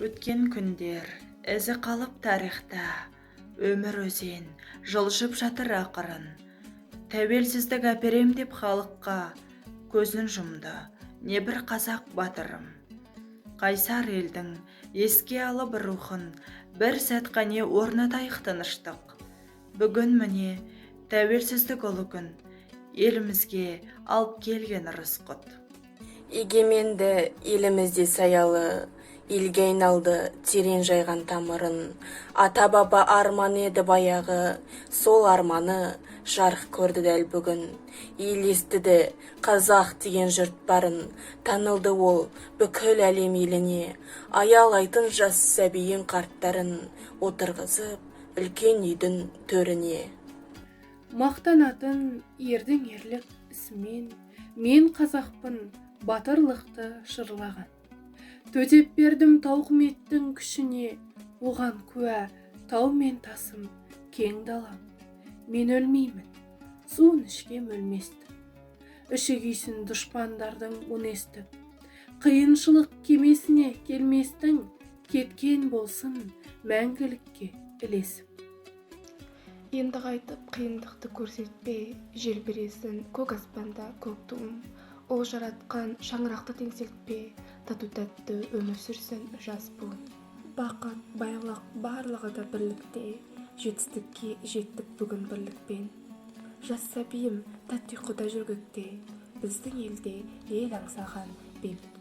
Өткен күндер ізі қалып тарихта, өмір өзен жылжып жатыр ақырын. Тәуелсіздік әперем деп халыққа көзін жұмды небір қазақ батырым. Қайсар елдің еске алып рухын, бір сәт қане орнатайық тыныштық. Бүгін міне тәуелсіздік ұлы күн, елімізге алып келген ырыс құт. Егеменді елімізде саялы, елге айналды терең жайған тамырын. Ата-баба арманы еді баяғы, сол арманы жарық көрді дәл бүгін. Ел естіді қазақ деген жұрт барын, танылды ол бүкіл әлем еліне. Аялайтын жас сәбиін, қарттарын отырғызып үлкен үйдің төріне. Мақтанатын ердің ерлік ісімен, мен қазақпын батырлықты жырлаған. Төтеп бердім тауқыметтің күшіне, оған куә тау мен тасым, кең далам. Мен өлмеймін, суын ішкем өлместі. Іші күйсін дұшпандардың мұны естіп. Қиыншылық кемесіне келместің, кеткен болсын мәңгілікке ілесіп. Енді қайтып қиындықты көрсетпе, желбіресін көк аспанда көк туым. Ол жаратқан шаңырақты теңселтпе, тату тәтті өмір сүрсін жас буын. Бақыт, байлық барлығы да бірлікте, жетістікке жеттік бүгін бірлікпен. Жас сәбиім тәтті ұйқыда жөргекте, біздің елде ел аңсаған бейбіт.